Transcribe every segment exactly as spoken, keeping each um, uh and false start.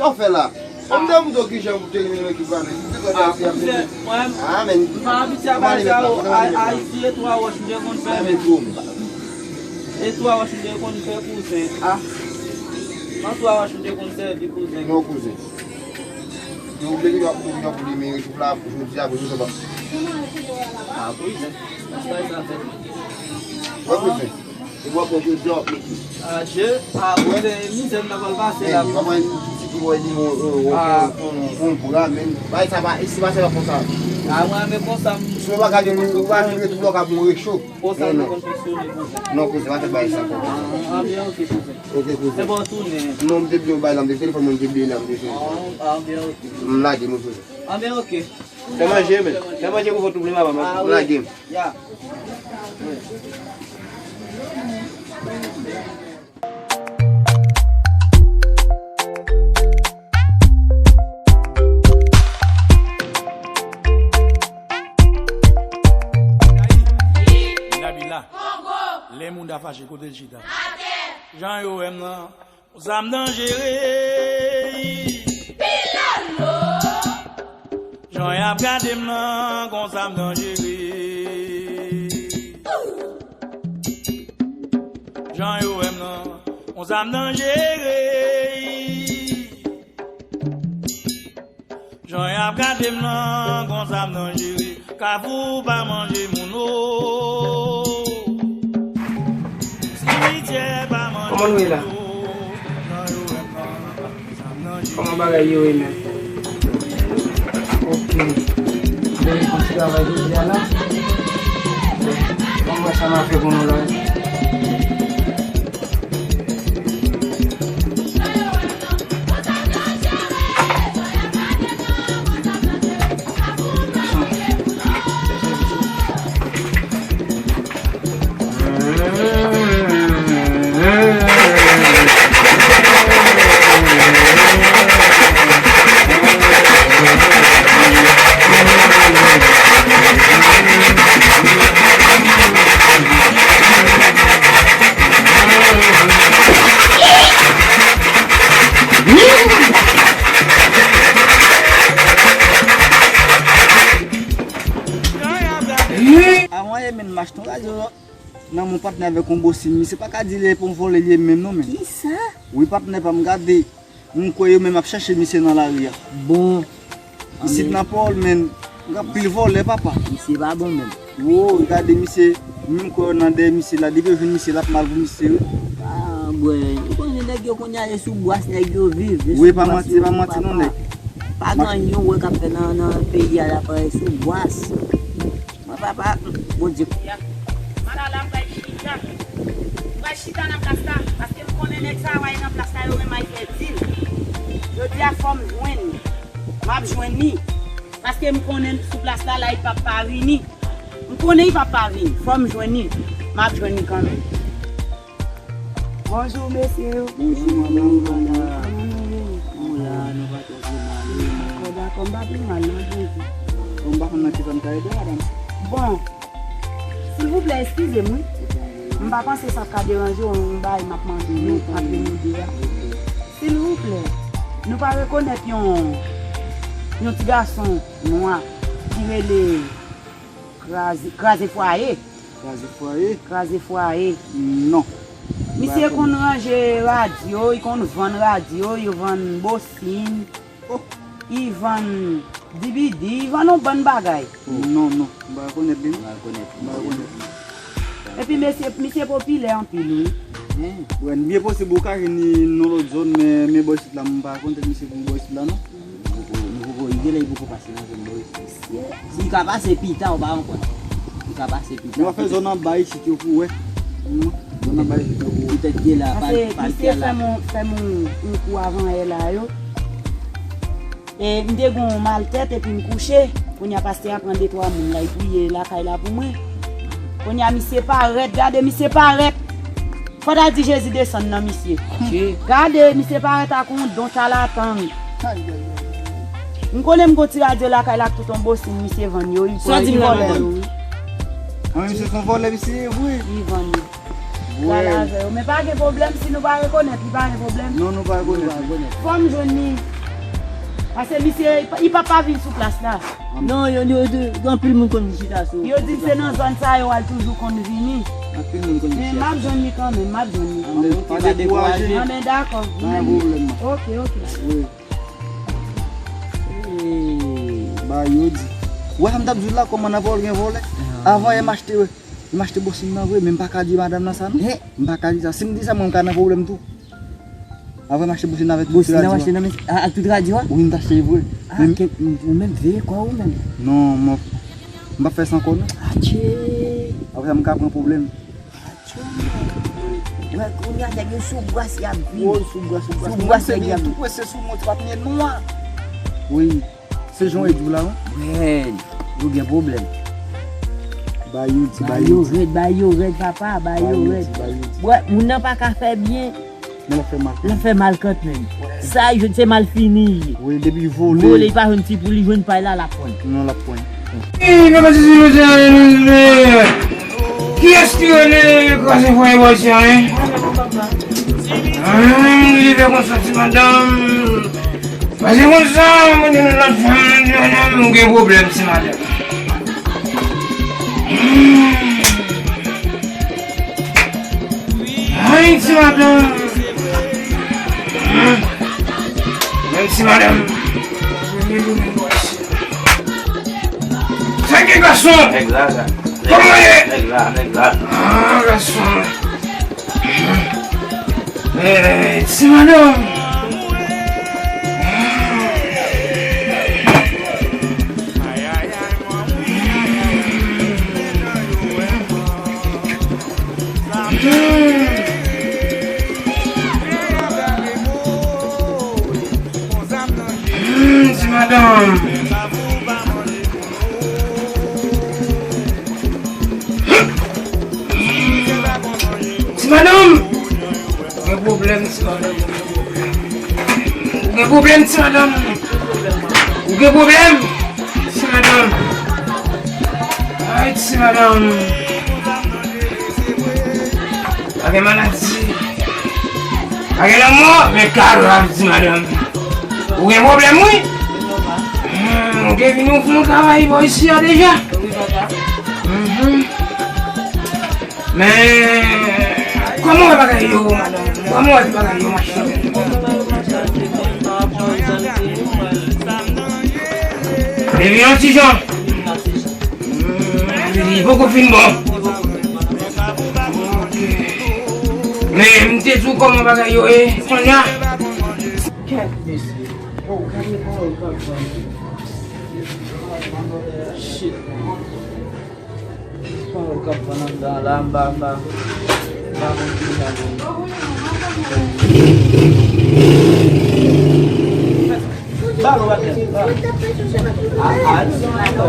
Sa w fè la? Ou m te montre w kijan pou te remete ekip la, men. Ou te konn Ayiti ap mete. Ah, men. M pa abitye a bagay sa yo. Ayiti e twa wòch m te konn fè. E twa wòch m te konn fè kouzen. Ah. Nan twa wòch m te konn sèvi kouzen. Non, kouzen. Yo oblije w ap kouri nan pou li, men ekip la, jodi a, pou jodi a, pa. Ah, kouzen. Sa sa fè. Wè, kouzen. E w ap wè jodi a w ap mete. Adye, a, mizè m nan pral pase la. Mwen, si pou wè di mwen, yon bra, men, bay sa pa, isi pa se pa konsa. A, mwen, men konsa, m. Si w pa gade, ou pa vin rete blòk ap yon recho. Konsa, nou konn fonksyone konsa. Non, kouzen, pa fè bay sa konsa. Anben, oke, kouzen. Oke, kouzen. Se bon, tounen. Non, m te bliye yon bay la, m te telefòn mwen, m te bliye la, m te telefòn. Anben, oke. M lage, mwen, kouzen. Anben, oke. Fè manje, men. Fè manje pou vant ou plen, papa, m lage. Ya. Bila, bila. Lè moun ta fache, kote l chita? Jan yo wè m nan. Konsa m danjere. Pilolo. Jan y ap gade m nan, konsa m danjere. Jan yo wè m nan, konsa m danjere. Jan y ap gade m nan, konsa m danjere. Kafou pa manje moun o. Simityè pa manje moun o. Kòman nou ye la? Jan yo wè m nan, konsa m danjere. Kòman bagay yo ye menm? Oke. Mwen konn ti travay jodi a la. Bon, mwen sa m a fè pou nou la. Avan ye men m achte yon radyo nan men yon patnè avèk yon bosin. Misye pa ka di li e pa yon vòlè li ye menm non, men. Kisa? Wi, patnè pa m, gade. M kwè yo menm ap chache misye nan lari a. Bon. Isit nan Pòl, men, gen anpil vòlè, papa. Misye pa bon menm. Wo, gade misye, menm kwè yo nan dèyè misye la, depi yo jwenn misye, l ap mal pou misye, wi. Ah, bwè, ou konnen nèg yo kounye a, e sou bwas nèg yo viv, e sou bwas yo viv. Wi, pa manti, pa manti non, nèg. Pa gen anyen ou wè k ap fè nan, nan peyi a, la pa e sou bwas. Mwen, papa, Bondye. Ya. Sa la, m pral chita. M pral chita nan plas la, paske m konnen nèg sa a w ap nan plas la, yo menm ay fè dil. Jodi a, fò m jwenn li. M ap jwenn li. Paske m konnen sou plas la, la, li p ap pa vini. M konnen li p ap pa vini. Fò m jwenn li. M ap jwenn li kanmenm. Bonjou, mesye yo. Bonjou, manman. Kòman nou ye? Nou la, nou pa twò pi mal, wi, men. Bon, dakò, m pa pi mal, non, Bondye. Bon, m pa konn nan ki zòn ka ede, madanm. Bon, silvouplè, eskize m, wi. M pa panse sa t ka deranje w, yon bagay m ap mande nou, m ap demande a. Silvouplè, nou pa rekonèt yon, yon ti gason nwa ki rele Kraze, Kraze Fwaye. Kraze Fwaye? Kraze Fwaye. Non. Misye konn ranje radyo, li konn vann radyo, yo vann bosin. Oh. Li vann D V D, li vann yon bann bagay. Oh. Non, non, m pa rekonèt li, non. M pa rekonèt li. M pa rekonèt li. Epi mesye, misye popilè anpil, wi. Byen posib ou ka jwenn li nan lòt zòn, men, men bò isit la, m pa konn tèt misye pou bò isit la, non. Nou poko, nou poko, li genlè li poko pase nan zòn bò isit. Si li ka pase pita, ou pa konprann. Li ka pase pita. Nou va fè zòn anba isit yo pou wè. Zòn anba isit yo pou wè. Poutèt genlè pa, pa l fè la. Paske misye fè m, fè m yon, yon kou avan yè la yo. E m te gen yon mal tèt epi m kouche. Kounye a pastè a pran de twa moun la, li priye lakay la pou mwen. Kounye a misye parèt, gade misye parèt. Fò ta di Jezi desann nan misye. Gade, misye parèt ak yon don chalatan. M konnen m gon ti radyo lakay la ak tout yon bosin misye vann yo, li vòlè yo, wi. An, misye se yon vòlè, misye ye vre. Li vann yo. Pral avè yo. Men pa gen pwoblèm, si nou pa rekonèt li, pa gen pwoblèm. Non, nou pa rekonèt li. Fò m jwenn li. Paske misye, li pa, li pa pa vin sou plas la. Non, yo, yo, yo, anpil moun konn vin chita sou. Yo di se nan zòn sa yo al toujou konn vini. Anpil moun konn vin chita. Men m ap jwenn li kanmenm, m ap jwenn li. Anben, pa dekouraje. Anben, dakò. Pa gen pwoblèm, man. Ok, ok. Wi. Ba yo di. Ou wè sa m t ap di w la, kòman nan vòlè gen vòlè? Avan yè m achte, m achte bòsin nan vre, men m pa ka di madanm nan sa non. M pa ka di sa. Si m di sa, mwen m ka nan pwoblèm tou. Avan m achte bòsin nan avèk tout radyo a. Bòsin nan w achte nan men, a, ak tout radyo a? Wi, m t achte vre. A, ou menm veye kò ou menm. Non, m p ap fè sa ankò non. Atye. Apre sa m ka pran pwoblèm. Wè, kounye a nèg yo sou bras y ap vin. Woy, sou bras, sou bras. Sou bras nèg y ap vin. Tou prese sou mwen, ti pa t gen nwa. Wi, se jan w di w la, wi. Mwen, nou gen pwoblèm. Ba yo di, ba yo di. Ba yo rèd, ba yo rèd, papa, ba yo rèd. Ba yo di, ba yo di. Wè, moun nan pa ka fè byen. Men l ap fè mal. L ap fè mal kanmenm. Sa, jodi, se mal fini. Wi, depi vole. Vole, li pa jwenn ti pou li jwenn pay la, l ap pran. Non, l ap pran. Kiyès ki rele kraze fwaye bò isi a, en? An, li rive konsa, ti madanm. Pase konsa, mwen di yon lòt fanm, mwen di madanm, ou gen pwoblèm, ti madanm. Hmm. Ay, ti madanm. Hmm. Menm ti madanm. Sa ki gason? Nèg la, la. Kòman ye? Nèg la, nèg la. Ah, gason. Eh, ti madanm. Hmm, ti madanm. Ti madanm! Ou gen pwoblèm, ti madanm. Ou gen pwoblèm, ti madanm. Ou gen pwoblèm, ti madanm. Ay, ti madanm. Pa gen maladi. Pa gen lanmò, men ka grav, ti madanm. Ou gen pwoblèm, wi. Hmm, ou te vin yon fon travay bò isi a deja. Mhm. Men, kòman w wè bagay yo, madanm? Kòman w wè bagay yo mache? Depi yon ti jan. Hmm, li poko fin bon. Ok. Men, m te di w kòman bagay yo ye, kounye a. Kèt, mesye. Oh, gade pawòl k ap vann. Shit. Pawòl k ap vann anndan la, m pa, m pa, m pa konn ki jan pou m. Ba nou batè. A, a, di sa ankò.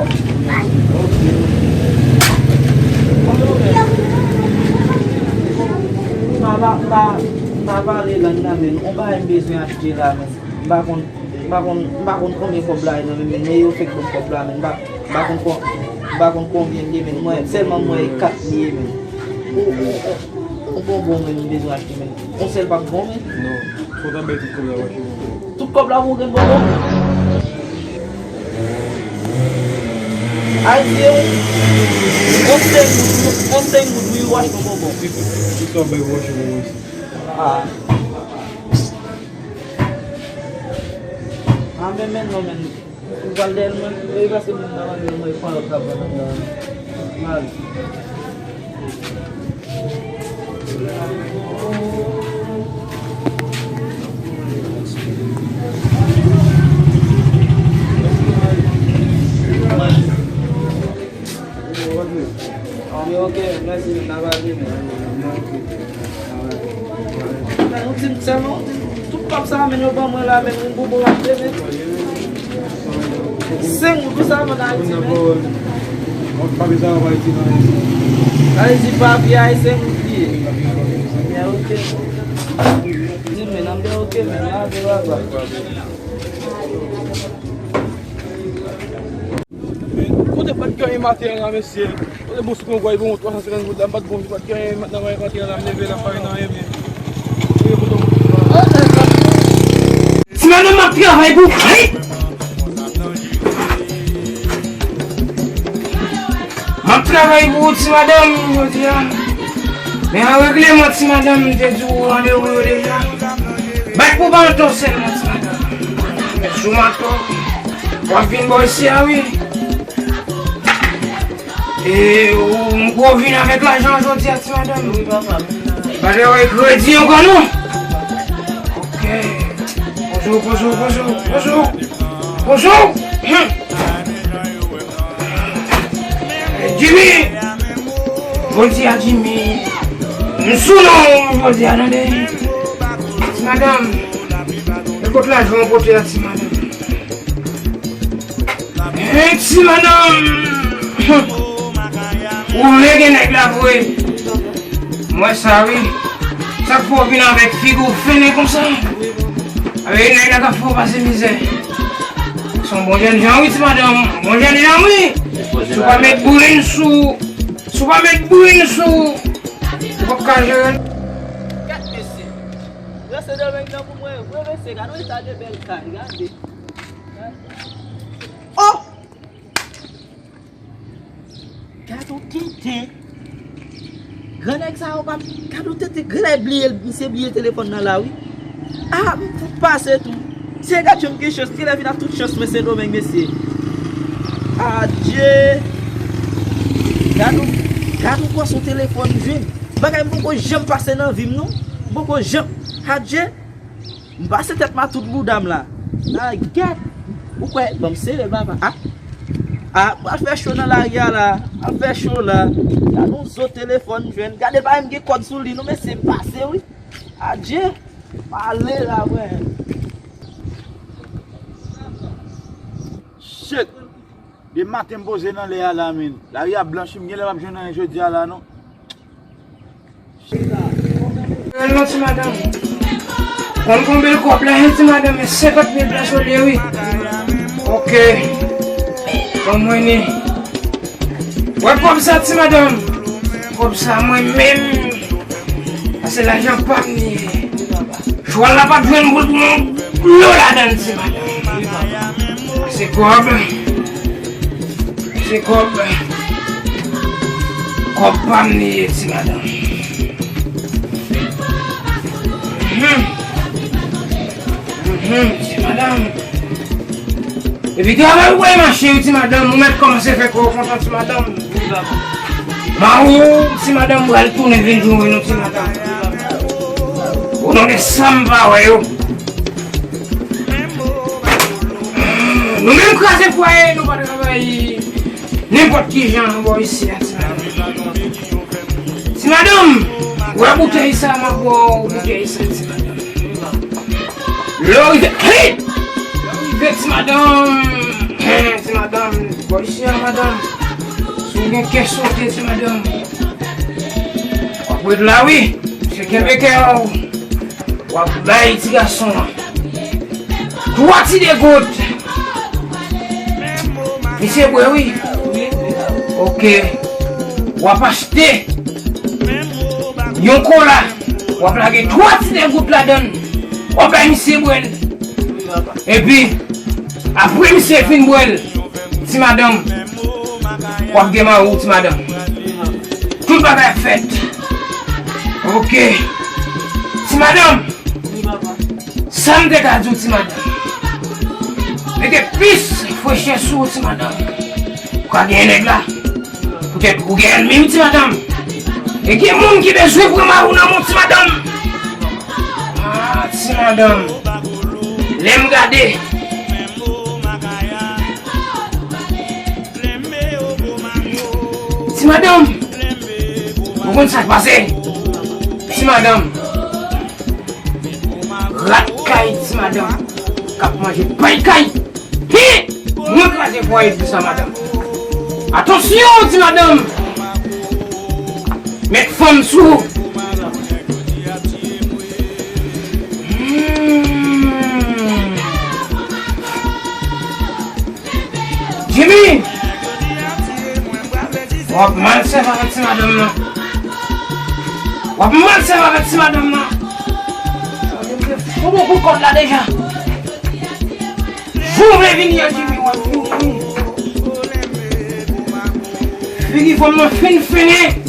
Pa, pa, pa, pa pale lang nan, men. On bagay m bezwen achte la, men. M pa konn, m pa konn, m pa konn konbyen kòb la ye nan men, men, men yo fèk ban m kòb la, men m pa, m pa konn kon-, m pa konn konbyen l ye, men mwen, sèlman m wè e kat li ye, men. Ou, ou, ou, ou bonbon, men, m bezwen achte, men. On sèl p ap bon, men. Non, fò w ta bay tout kòb la pou achte bonbon. Tout kòb la pou w gen bonbon? Ayiti, e ou? On senk goud, on senk goud, wi, ou achte yon bonbon. Tout sa w bay pou w achte bonbon isi. Ah. Ah, men, men, non, men. Ou pral dèyè l, mwen, e paske moun nan mande mwen, pran lòt la, pran lòt la. Mal. Ok, mèsi, n a pale, men. Men, ou di m sèlman, ou di m, tout kòb sa a, men, yo ban mwen la, men, yon bonbon m achte, men. Senk goud, tout sa vann Ayiti, men. Ayiti pa pye, Ayiti senk goud pye. Ya, ok. Di m, men, nan m de ok, men, la, de la, ba. Kote pa t gen anyen maten an la, mesye? Kote bon sitwon gway bon twa san senkant goud la, m pa t bon, pa t gen anyen nan maten an la, m leve la, m pa gen anyen, men. Kote bon. Ti Madanm, m ap travay pou, hey! M ap travay pou ou, ti madanm, jodi a. Men an regleman, ti madanm, m te di w randevou yo deja. Bat pou manto sèlman, ti madanm. Sou manto, w ap vin bò isi a, wi. E ou, m ko vin avèk lajan jodi a, ti madanm. Wi, papa. Pa de kredi ankò, non. Ok. Bonjou, bonjou, bonjou, bonjou. Bonjou. Hmm. Jimmy. Jodi a, Jimmy. M sou non, jodi a, tande. Ti madanm. E kot lajan w pote a, ti madanm? Hen, ti madanm! Ou vle gen nèg la vre? M wè sa, wi. Sa k fè w vin avèk figi w fennen konsa? Avèk nèg la k ap fè w pase mizè. Se yon bon jèn jan, wi, ti madanm. Bon jèn jan, wi. Si w pa met brin sou, si w pa met brin sou, ou p ap ka jere l. Gad mesye. Ranse Domeng nan pou mwen vre, mesye. Gade yon eta de bèl kay, gade. Oh! Gad yon tenten. Gran nèg sa yo pa, gad yon tenten. Gran nèg bliye, misye bliye telefòn nan la, wi. Ah, m fout pase tou. Se gad yon gen chans, m genlè vin ak tout chans mwen Sendomeng, mesye. Adje. Gad yon, gad yon pran son telefòn, m jwenn. Bagay m poko janm pase nan vi m, non. M poko janm. Adje. M pase tèt m a tout bouda m la. Nan gèt. Ou kwè, ban m sere l, papa. Ah. Ah, pral fè cho nan lari a la. Pral fè cho la. Gade yon zo telefòn m jwenn. Gade l pa menm gen kòd sou li, non, mesye, m pase, wi. Adje. Pale la, mwen. Shit. De maten m poze nan lè a la, men. Lari a blanchi, m genlè p ap jwenn anyen jodi a la, non. Rèlman, ti madanm. Konn konbyen kòb la ye, ti madanm, men senkant mil peso l ye, wi. Ok. Ban mwen ni. Wè kòb sa, ti madanm. Kòb sa, mwen menm. Sa se lajan pa m li ye. Chwal la p ap jwenn boul pou yon dlo ladan l, ti madanm. Se kòb. Se kòb. Kòb pa m li ye, ti madanm. Mhm. Mhm, ti madanm. Epi travay ou pral mache, wi, ti madanm. Ou mèt kòmanse fè kò w kontan, ti madanm. Mari w, ti madanm, pral tounen vin joure nou, ti madanm. O non de sa m pa wè yo. Nou menm kraze fwaye, nou pa travay nenpòt ki jan bò isi a, ti madanm. Ti madanm, wè boutèy sa, m ap ba w boutèy sa, ti madanm. Lè w rive, hey! Lè w rive, ti madanm. Hen, ti madanm, bò isi a, madanm. Si w gen kè sote, ti madanm. W ap ret la, wi. Se kenbe kè w. W ap bay ti gason an twa ti degout. Misye bwè, wi. Ok. W ap achte yon kola. W ap lage twa ti degout ladan l. W ap bay misye bwè l. Epi, apre misye fin bwè l, ti madanm, w ap gen mari w, ti madanm. Tout bagay ap fèt. Ok. Ti madanm, sa m te ka di w, ti madanm. Mete plis frechè sou w, ti madanm. Ou ka genyen nèg la. Poutèt ou gen ènmi, wi, ti madanm. E gen moun ki bezwen pran mari w nan men w, ti madanm. Ah, ti madanm. Lè m gade. Ti madanm. Ou konn sa k pase? Ti madanm. Rat kay, ti madanm. K ap manje pay kay. Hi! Mwen kraze fwaye pou sa, madanm. Atansyon, ti madanm. Met fanm sou ou. Hmm. Jimmy! W ap mal sèvi avèk ti madanm nan. W ap mal sèvi avèk ti madanm nan. Ou bon pou kòd la deja. Pou w vle vini an Jimmy, w ap vini wi. Figi fanm nan fin fennen.